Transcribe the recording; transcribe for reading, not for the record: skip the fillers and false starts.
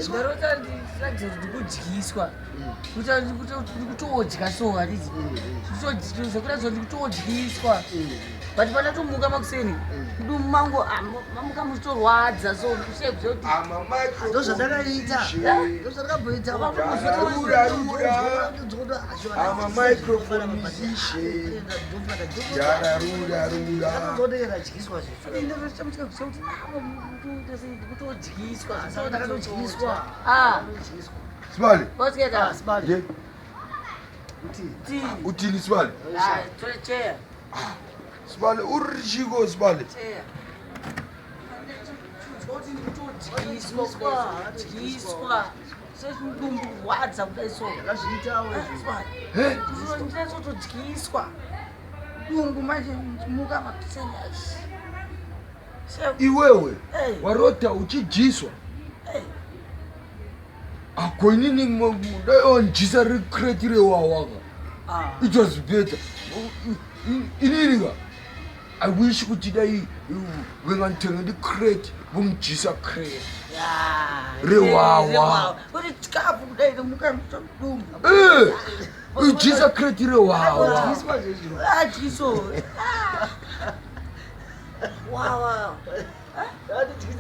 Ndarota ndichiratidza kuti ndikudyiswa. Kuti ndikutodya so handiti. Zvekuratidza kuti ndikutodyiswa. But pandatomuka makuseni mudumbu mangu ah, mamuka muchitorwadza so ndikushaya kuziva kuti Ndozvandakaita, ndozvandakamboita. I'm a microphone musician. Jararurarura. Ndinotochamuchika kuziva kuti ah, ndikutodyiswa. Ndakatodyiswa. Ah, Sibale. wasiketa. Ye, Ti. uthini Sibale? Ah, tole chair. Sibale urishiko Sibale. Chair. Kutodyiswa, dyiswa. Sechidumbu kurwadza kudai so. Ndakazviitawo. He? Ndinotodyiswa. Dumbu manje muka makuseni. Iwewe Hey. warota uchijiswa. Hey. Ako inini dai wanjisa ricrate rewawaka. Ah. It was better. Inini ka I wish kuti dai vengandithengela icrate vongijisa crate. Yeah. Rewawa. Kuti chikafu kudai muka dumbu. Eh, ijisa crate rewawa. Dyiswa zvezvo. Adyiso. Wawa. Ndakatodyisa.